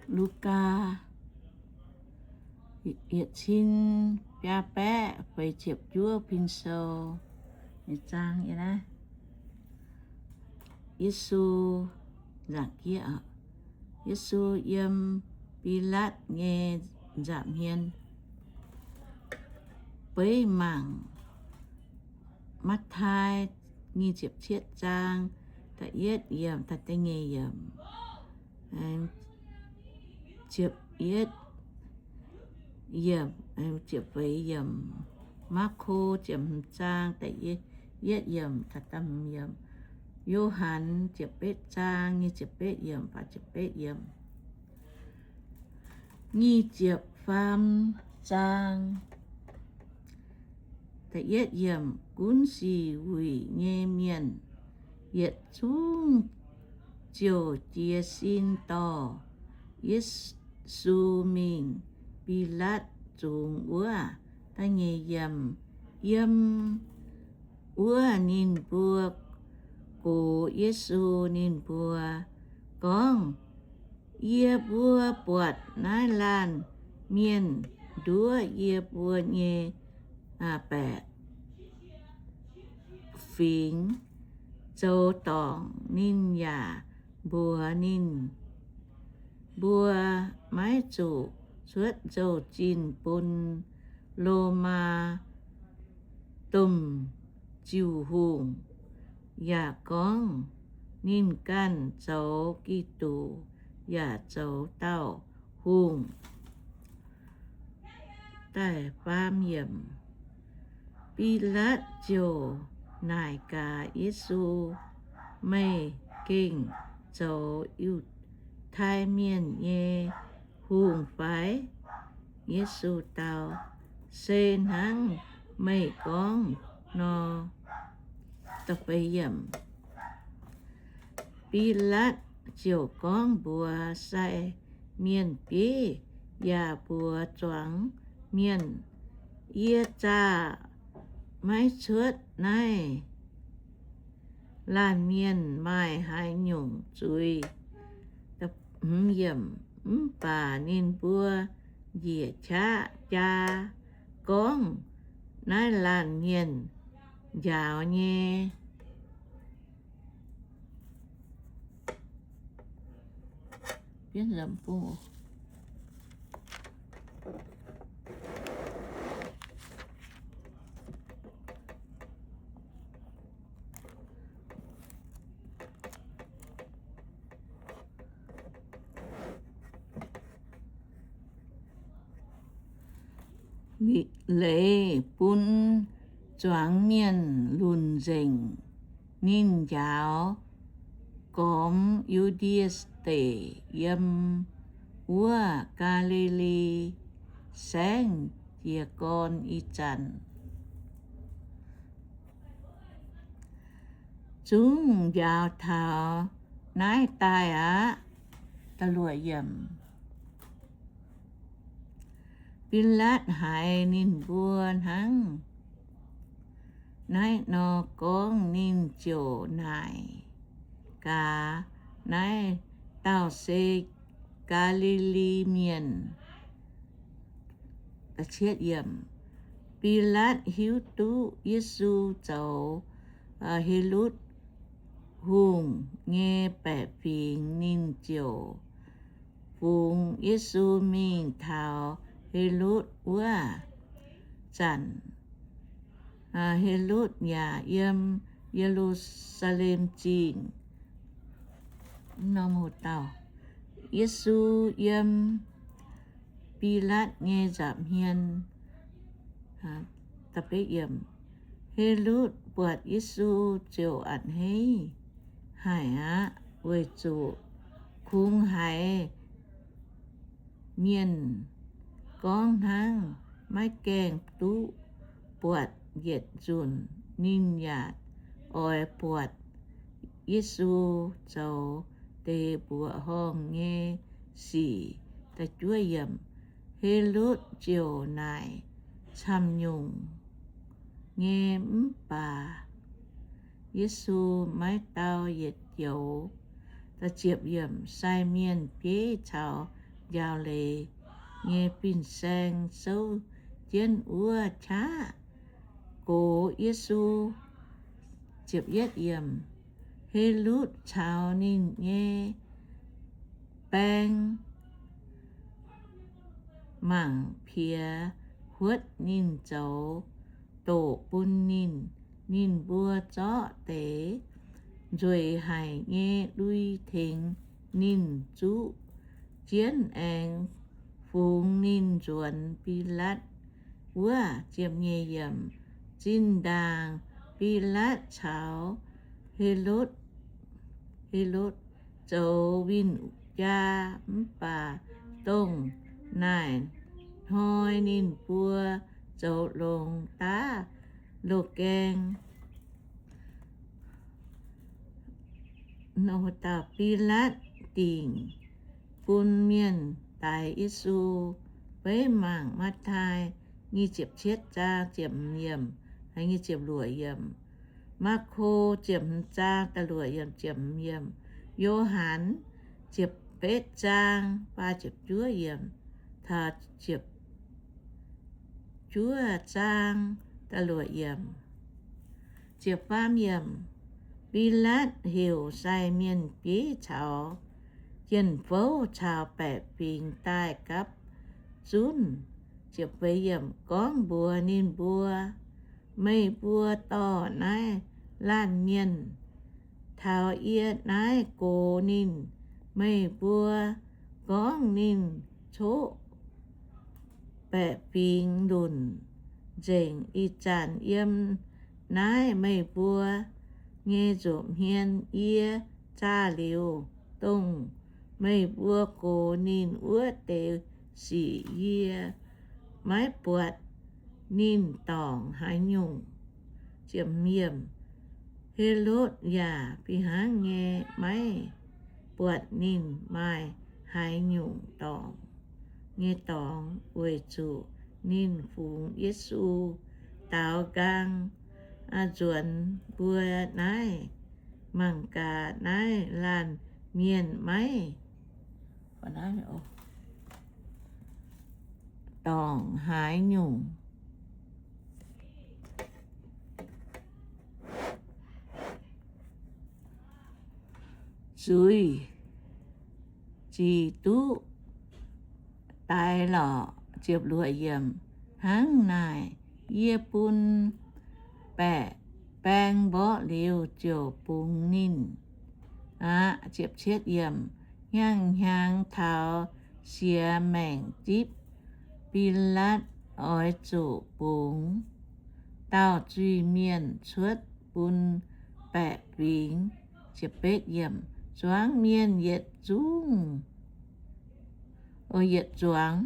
Lugaa yietc cin biaa baeqv feix ziepc juov pin sou. Zaang, Yesu, Yesu yiem Bilaatv nyei nza'hmien. Beiv mangc Matv^taai nyic ziepc cietv zaang da'yietv yiemc taux da'nyeic yiemc, ziepc yietv yiemc, ziepc feix yiemc. Maako ziepc hmz zaang da'yietv yiemc taux da'hmz yiemc. Yo^han ziepc betv zaang nyic ziepc betv yiemc faaux ziepc betv yiemc. Nyic ziepc faam zaang da'yietv yiemc. Gunv sic wuic nyei mienh yietc zungv ziouc jiez sin dorh Yesu mingh Bilaatv zungx wuov. Da'nyeic yiemc. Yiem wuov ninh mbuo gox Yesu. Ninh mbuo gorngv, Yie mbuo buatc naaiv laanh mienh nduov yie mbuo nyei baeqc fingx zoux dorngc. Ninh yaac mbuox ninh mbuo maiv zuqc cuotv nzou-zinh bun Lomaa domh jiu-hungh, yaac gorngv ninh ganh zoux Giduc yaac zoux dauh hungh. Bilaatv ziouc naaic gaax Yesu, Meih gengh zoux Yiutai Mienh nyei hungh fai? Yesu dau, Se hnangv meih gorngv nor. Bilaatv ziouc gorngv mbuox sai mienh bieiv yaac mbuox zuangx mienh, Yie zaah maiv cuotv naaiv laanh mienh maaih haaix nyungc zuiz. Mv baac ninh mbuo njiec qaqv jaa gorngv naaiv laanh mienh njaaux nyei. Leiz bun zuangx mienh lunc nzengc. Ninh njaaux gormx Yu^ndie Deic, yiem wuov Gaa^li^li Saengv jiez gorn ih zanc. Zungv njaaux taux naaiv daaih aqv. Bilaatv haiz ninh mbuo hnangv naaiv nor gorngv, ninh ziouc naaic gaax, Naaiv dauh se Gaa^li^li Mienh. Bilaatv hiuv duqv Yesu zoux Helotv Hungh nyei baeqc fingx, ninh ziouc fungx Yesu mingh taux Helotv wuov zanc. Helotv yaac yiem Ye^lu^saa^lem Zingh. Yesu yiem Bilaatv nyei nza'hmien. Helotv buatc Yesu ziouc a'hneiv haic aqv, weic zuqc kungx haiz mienh gorngv hnangv, maiv gaengh duqv buatc yietc nzunc. Ninh yaac oix buatc Yesu zoux deix mbuoqc horngh nyei sic. Helotv ziouc naaic camv-nyungc nyei, mv baac Yesu maiv dau yietc joux. Sai mienh bieiv caux njaaux leiz nyei fin-saeng souv jienv wuov qaqv gox Yesu. Helotv caux ninh nyei baeng mangc piex huotv ninh zoux doqc bun ninh. Ninh mbuo zorqv deix nzueic haic nyei lui tengx ninh zuqv jienv aengx fungx ninh nzuonx Bilaatv wuov. Zinh ndaangc Bilaatv caux Helotv, Helotv zoux win-jaa, mv baac dongh naaic hnoi ninh mbuo zoux longx daav loz-gaeng. Bilaatv dingc bun mienh daix Yesu. Beiv mangc Matv^taai nyic ziepc cietv zaang ziepc hmz yiemc, nyic ziepc luoqc yiemc, Maako ziepc hmz zaang da'luoqc yiemc, ziepc hmz yiemc, Yo^han ziepc betv zaang faah ziepc juov yiemc taux ziepc juov zaang da'luoqc yiemc. Ziepc faam yiemc, Bilaatv heuc sai mienh bieiv caux jien-fouv caux baeqc fingx daaih gapv zunv. Ziepc feix yiemc, gorngv mbuox ninh mbuo, Meih mbuo dorh naaiv laanh mienh taux yie naaiv gox ninh. Meih mbuo gorngv ninh coqv baeqc fingx lunc nzengc. Ih zanc yiem naaiv meih mbuo nyei nza'hmien yie zaah liuz, dongh meih mbuo gox ninh wuov deix sic yie maiv buatc ninh dorngc haaix nyungc. Helotv yaac fih hnangv nyei maiv buatc ninh maaih haaix nyungc dorngc nyei dorngx, weic zuqc ninh fungx Yesu daaux nqaang nzuonx mbuo naaiv. Mangc gaax naaiv laanh mienh maiv dorngc haaix nyungc zuiz zic duqv daix lorqc. Hnangv naaic, yie bun baeqc baeng mborqv liuz ziouc bungx ninh aqv. Hnyangx-hnyangx taux siex maengc zipv, Bilaatv oix zuqc bungx dauh zuiz-mienh cuotv bun baeqc fingx. Zuangx mienh yietc zungv, yietc zuangx,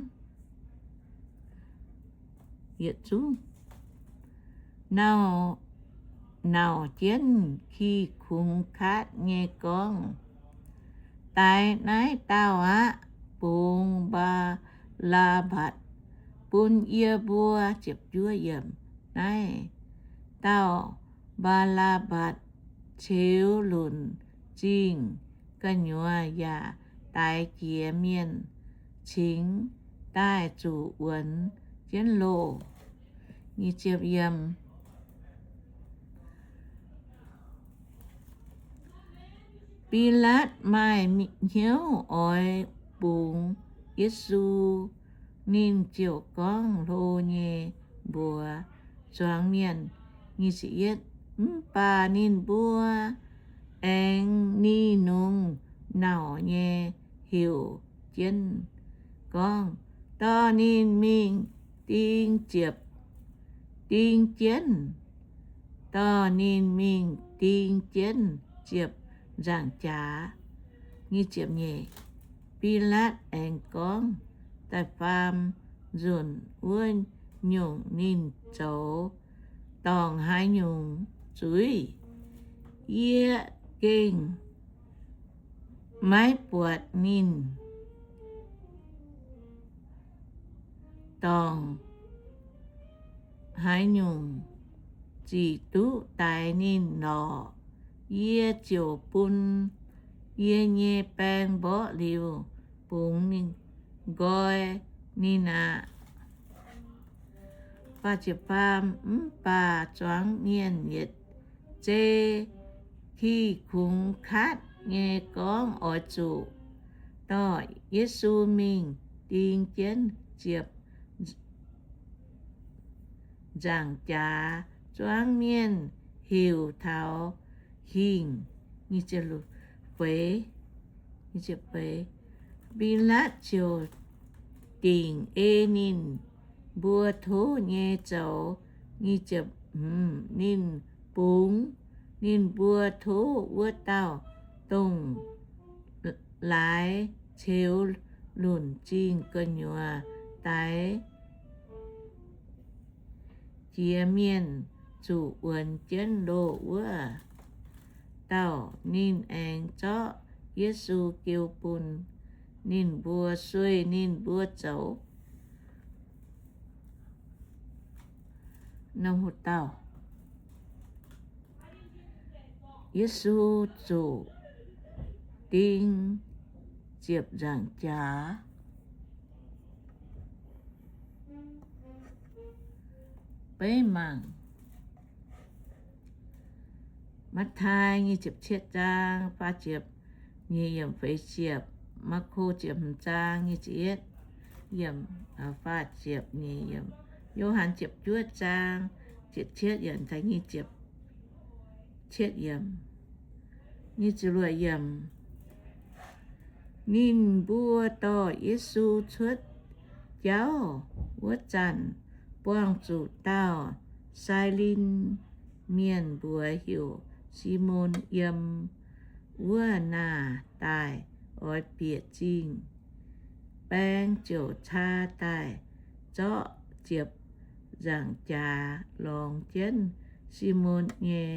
yietc zungv nauc, nauc jienv ki kungx kaatv nyei gorngv, Daix naaiv dauh aqv. Bungx Mbaa^laa^mbatc bun yie mbuo. Naaiv dauh Mbaa^laa^mbatc ceux lunc zingh gu'nyuoz yaac daix jiex mienh cingx daaih zuqc wuonx jienv loh. Bilaatv maaih hnyouv oix bungx Yesu, ninh ziouc gorngv hlo nyei mbuox zuangx mienh. Mv baac ninh mbuo aengx ni nungx nauc nyei heuc jienv gorngv, Dorh ninh mingh ding ziepc, ding jienv. Dorh ninh mingh ding jienv ziepc nzaangc jaax. Bilaatv aengx gorngv da'faam nzunc wuov nyungc, Ninh zoux dorngc haaix nyungc zuiz? Yie gengh maiv buatc ninh dorngc haaix nyungc zic duqv daix ninh lorqc. Yie ziouc bun yie nyei baeng mborqv liuz bungx ninh. nqoi ninh aqv. Mv baac zuangx mienh yietc zei tih kungx katv nyei gorngv oix zuqc dorh Yesu mingh ding jienv ziepc nzaangc jaax. Zuangx mienh heuc taux hingh. Bilatv ziouc dingc ei ninh mbuo tov nyei zoux. Ninh bungx ninh mbuo tov wuov dauh, dongh laaix ceux lunc zingh gu'nyuoz daix jiex mienh zuqc wuonx jienv loh wuov dauh. Ninh aengx zorqv Yesu jiu bun ninh mbuo, sueih ninh mbuo zoux. Yesu zuqc ding ziepc nzaangc jaax. Beiv mangc Matv^taai nyic ziepc cietv zaang faah ziepc nyeic yiemc feix ziepc, Maako ziepc hmz zaang nyic ziepc yietv yiemc, faah ziepc nyeic yiemc, Yo^han ziepc juov zaang ziepc cietv yiemc taux nyic ziepc cietv yiemc, nyic ziepc luoqc yiemc. Ninh mbuo dorh Yesu cuotv jauv wuov zanc, buangh zuqc dauh Sairin mienh mbuox heuc Simon yiem wuov naah daaih oix bieqc zingh. Baeng ziouc caa daaih zorqv ziepc nzaangc jaax lorngx jienv Simon nyei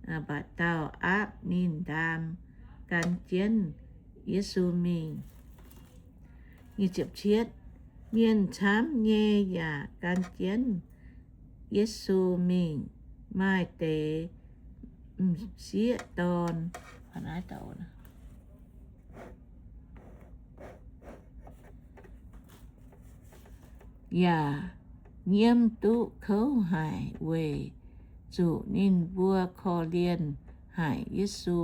mba'dauh aapv ninh ndaam gan jienv Yesu mingh. Mienh camv nyei yaac gan jienv Yesu mingh. Maaih deix m'sieqv dorn yaac nyiemv duqv kouv haic weic zuqc ninh mbuo korv-lienh haic Yesu.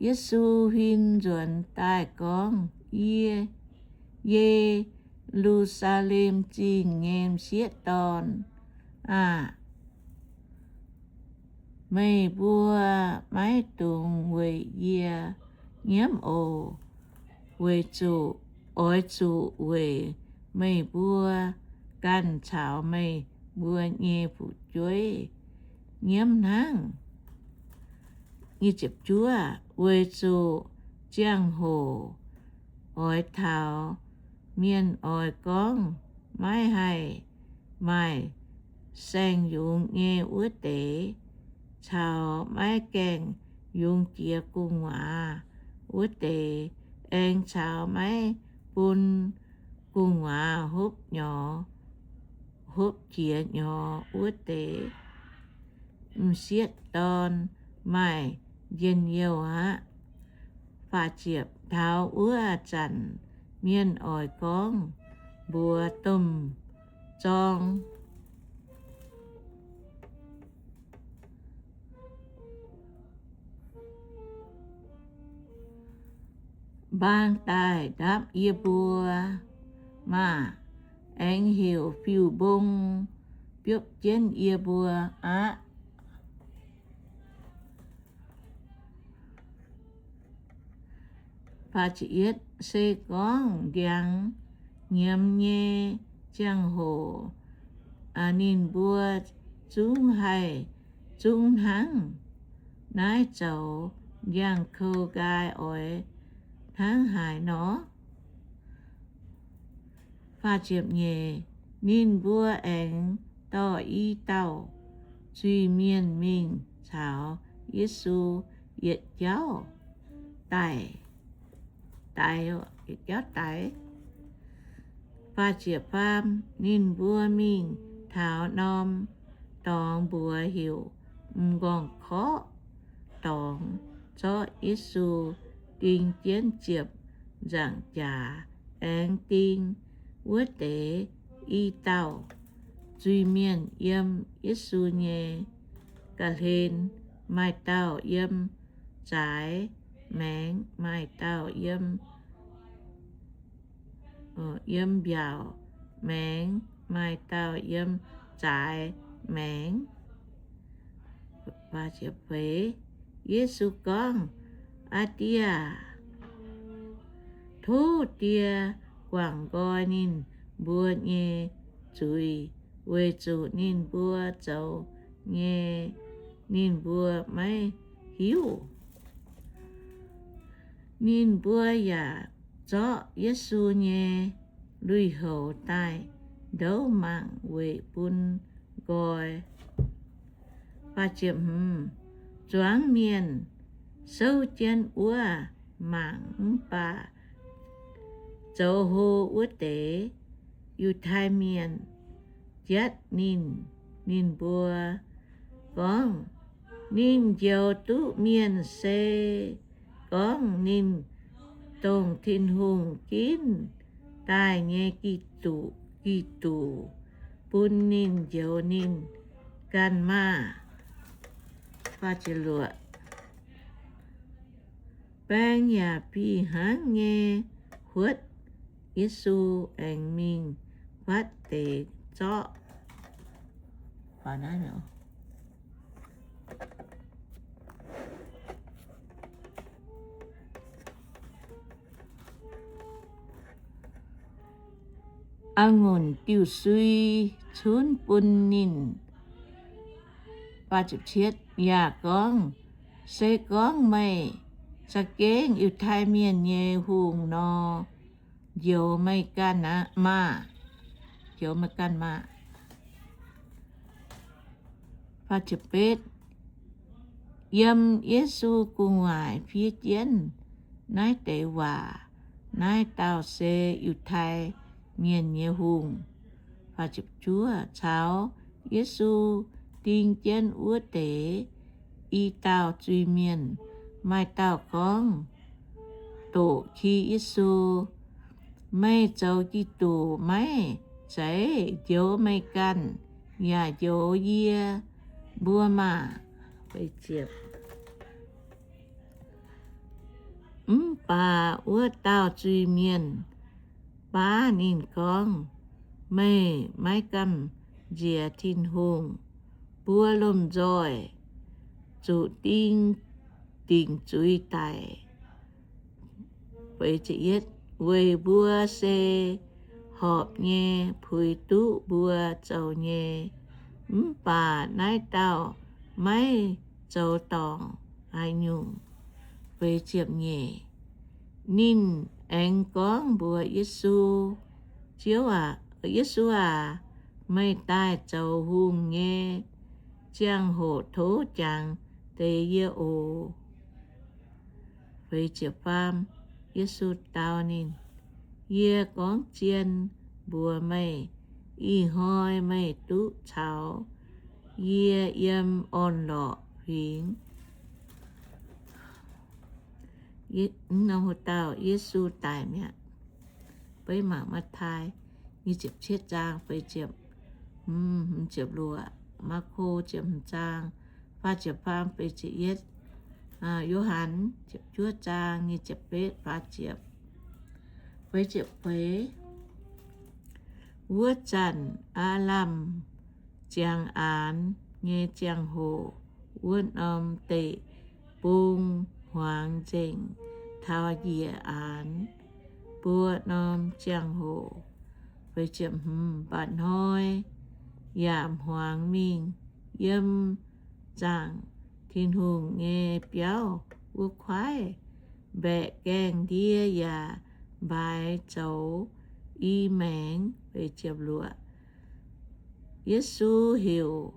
Yesu huin nzuonx daaih gorngv, Ye, Ye^lu^saa^lem Zingh nyei m'sieqv dorn aah! Meih mbuo maiv dungx weic yie nyiemv oc. Weic zuqc, oix zuqc weic meih mbuo ganh caux meih mbuo nyei fu'jueiv nyiemv hnangv. Weic zuqc ziangh hoc oix taux, mienh oix gorngv, Maiv haih maaih saeng-yungz nyei wuov deix, caux maiv gaengh yungz jiex gu'nguaaz wuov deix, aengx caux maiv bun gu'nguaaz hopv nyorx, hopv jiex nyorx wuov deix. M'sieqv dorn maaih njien-youh aqv. Taux wuov zanc mienh oix gorngv mbuox domh zorng, Mbaang daaih ndapv yie mbuo maah! Aengx heuc fiuv-mbong biopv jienv yie mbuo aqv. Se gorngv ndiangx nyiemz nyei ziangh hoc ninh mbuo zungv haih zungv hnangv. Naaiv zoux njang-kou nqaai oix hnangv haaix nor? Ninh mbuo aengx dorh i dauh zuiz-mienh mingh caux Yesu yietc jauv daix, yietc jauv daix. Ninh mbuo mingh taux norm dorngx mbuox heuc M'nqorngv-korqv Dorngx, zorqv Yesu ding jienv ziepc nzaangc jaax aengx ding wuov deix i dauh zuiz-mienh yiem Yesu nyei ga'hlen. Maaih dauh yiem zaaix maengx, maaih dauh yiem, yiem mbiaauc maengx, maaih dauh yiem zaaix maengx. Yesu gorngv, Aa Die aah, tov Die guangc nqoi ninh mbuo nyei zuiz, weic zuqc ninh mbuo zoux nyei ninh mbuo maiv hiuv. Ninh mbuo yaac zorqv Yesu nyei lui-houx daaih ndouv mangc weic bun nqoi. Zuangx mienh souv jienv wuov mangc, mv baac zoux hlo wuov deix Yiutai Mienh jatv ninh. Ninh mbuo gorngv, Ninh njoux duqv mienh se gorngv ninh dongh Tin-Hungh ginv daaih nyei Giduc, Giduc, bun ninh njoux ninh ganh maah! Baeng yaac fih hnangv nyei huotv, Yesu aengx mingh fatv deix zorqv a'ngunc diuh-sui cunv bun ninh, yaac gorngv, Se gorngv meih za'gengh Yiutai Mienh nyei hungh nor, njoux meih ganh maah! Njoux meih ganh maah! Yiem Yesu gu'nguaaic fiev jienv naaiv deix waac, Naaiv dauh se Yiutai Mienh nyei hungh. Caux Yesu ding jienv wuov deix i dauh zuiz-mienh, maaih dauh gorngv, doqc ki Yesu, Meih zoux Giduc maiv zeiz? Njoux meih ganh yaac njoux yie mbuo maah! Mv baac wuov dauh zuiz-mienh baav ninh gorngv, Meih maiv gamh nziex Tin-Hungh. Mbuo lomh nzoih zuqc ding dingc zuiz daic, weic mbuo se horpc nyei puix duqv mbuo zoux nyei. Mv baac naaiv dauh maiv zoux dorngc haaix nyungc. Ninh aengx gorngv mbuox Yesu, Ziouv, Yesu aac, meih daaih zoux hungh nyei ziangh hoc tov jangx deix yie oc. Yesu dau ninh, Yie gorngv zien mbuox meih, ih hnoi meih duqv caux yie yiem orn-lorqc huingx. Dauh Yesu daic mi'aqv. Beiv mangc Matv^taai nyic ziepc cietv zaang feix ziepc, hmz ziepc luoqc, Maako ziepc hmz zaang faah ziepc faam feix ziepc yietv, Yo^han ziepc juov zaang nyic ziepc betv faah ziepc. Feix ziepc feix, wuov zanc aav lamh ziangx aanx nyei ziangh hoc, wuov norm deic-bung hmuangx nzengc taux njiec aanx buo norm ziangh hoc. Mba'hnoi yaac hmuangx mingh yiem zaangc Tin-Hungh nyei biauv wuov kuaaiv, mbaeqc gaengh ndie yaac mbaaix zoux i maengx. Yesu heuc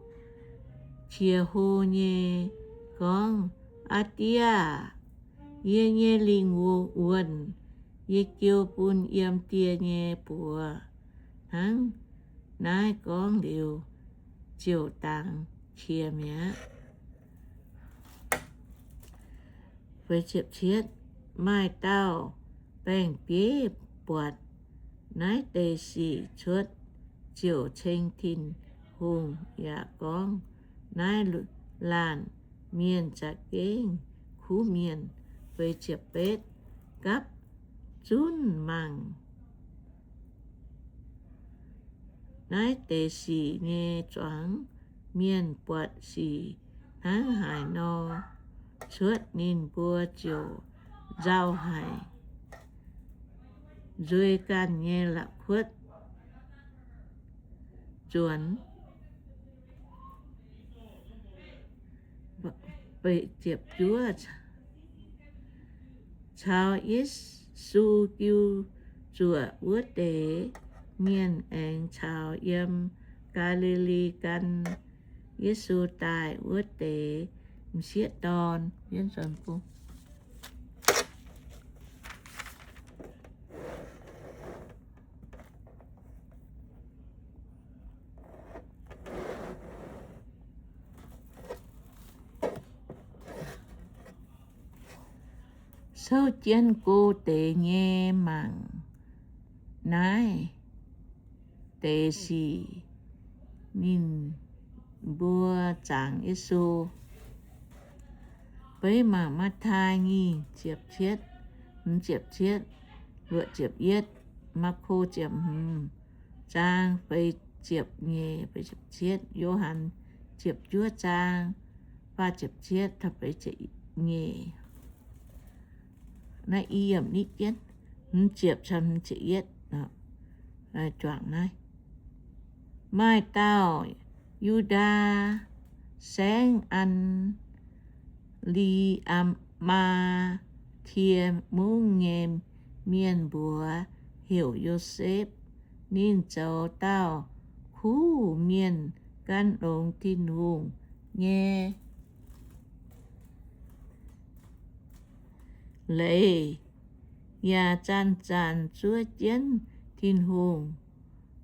qiex hlo nyei gorngv, Aa Die aah! Yie nyei lingh wuonh yie jiu bun yiem die nyei buoz. Hnangv naaiv gorngv liuz, ziouc dangx qiex mi'aqv. Maaih dauh baeng-bieiv buatc naaiv deix sic cuotv ziouc ceng Tin-Hungh yaac gorngv, Naaiv laanh mienh za'gengh kuv mienh. Feix ziepc betv, gapv zunv mangc naaiv deix sic nyei zuangx mienh buatc sic hnangv haaix nor cuotv, ninh mbuo ziouc nzauh haic, nzueiz ganh nyei la'kuotv nzuonx. Caux Yesu jiu zuoqc wuov deix mienh aengx caux yiem Gaa^li^li gan Yesu daaih wuov deix m'sieqv dorn. Souv jienv go deix nyei mangc naaiv deix sic, ninh mbuo zaangc Yesu. Beiv mangc Matv^taai nyic ziepc cietv, hmz ziepc cietv, luoqc ziepc yietv, Maako ziepc hmz zaang feix ziepc nyeic, feix ziepc cietv, Yo^han ziepc juov zaang faah ziepc cietv taux feix ziepc nyeic. Naaiv i yiemc nitv jienv, hmz ziepc caux hmz ziepc yietv. Juangc naaiv, maaih dauh Yu^ndaa saengv An^li^aa^maa^tie Mungv nyei mienh mbuox heuc Yosepv. Ninh zoux dauh kuv mienh, gan longx Tin-Hungh nyei leiz, yaac zanc-zanc zuov jienv Tin-Hungh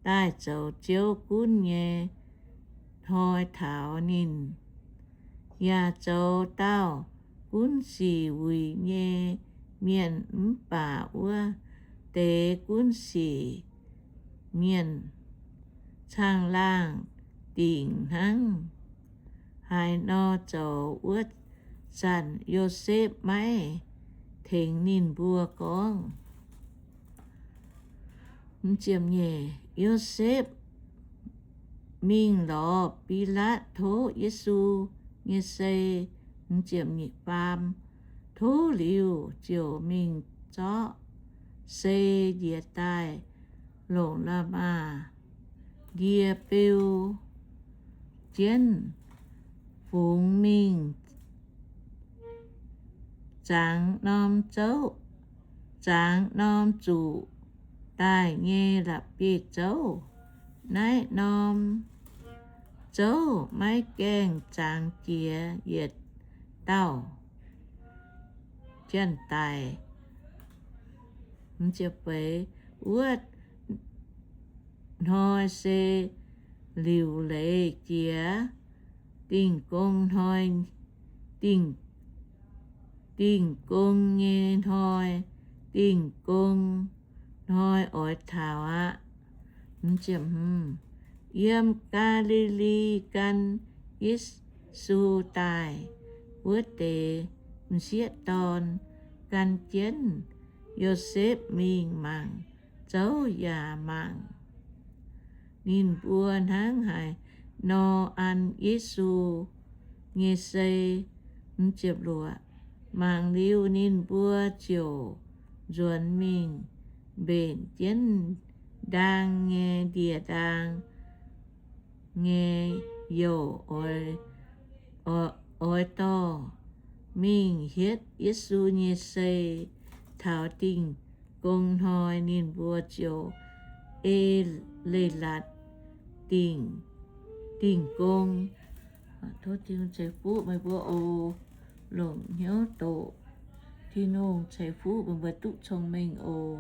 daaih zoux Ziouv gunv nyei hnoi taux ninh, yaac zoux dauh gunv sic wuic nyei mienh. Mv baac wuov deix gunv sic mienh caangh laangh dingc hnangv haaix nor zoux wuov zanc, Yosepv maiv tengx ninh mbuo gorngv. Yosepv mingh lorz Bilaatv tov Yesu nyei sei. Faam, tov liuz ziouc mingh zorqv sei njiec daaih longc la'maah ndie beu jienv, fungx mingh zangx norm zouv, zangx norm zuqc daaih nyei la'bieiv-zouv. Naaiv norm zouv maiv gaengh zangx jiex yietc dauh janx-daic. Wuov hnoi se liuc leiz jiex Dingh Gong Hnoi, Dingh Gong nyei hnoi. Dingh Gong Hnoi oix taux aqv. Yiem Gaa^li^li gan Yesu daaih wuov deix m'sieqv dorn gan jienv Yosepv mingh mangc zouv yaac mangc ninh mbuo hnangv haaix nor an Yesu nyei sei. Mangc liuz ninh mbuo ziouc nzuonx mingh mbenc jienv ndaang nyei ndie-ndaang nyei youh, oix dorh mingh hietv Yesu nyei sei. Taux Dingh Gong Hnoi ninh mbuo ziouc ei leiz-latc Dingh, Dingh Gong. Tov Tin-Hungh ceix fuqv meih mbuo oc. Longc hnyouv doqc. Tin-Hungh ceix fuqv meih mbuo duqv cong-mengh oc.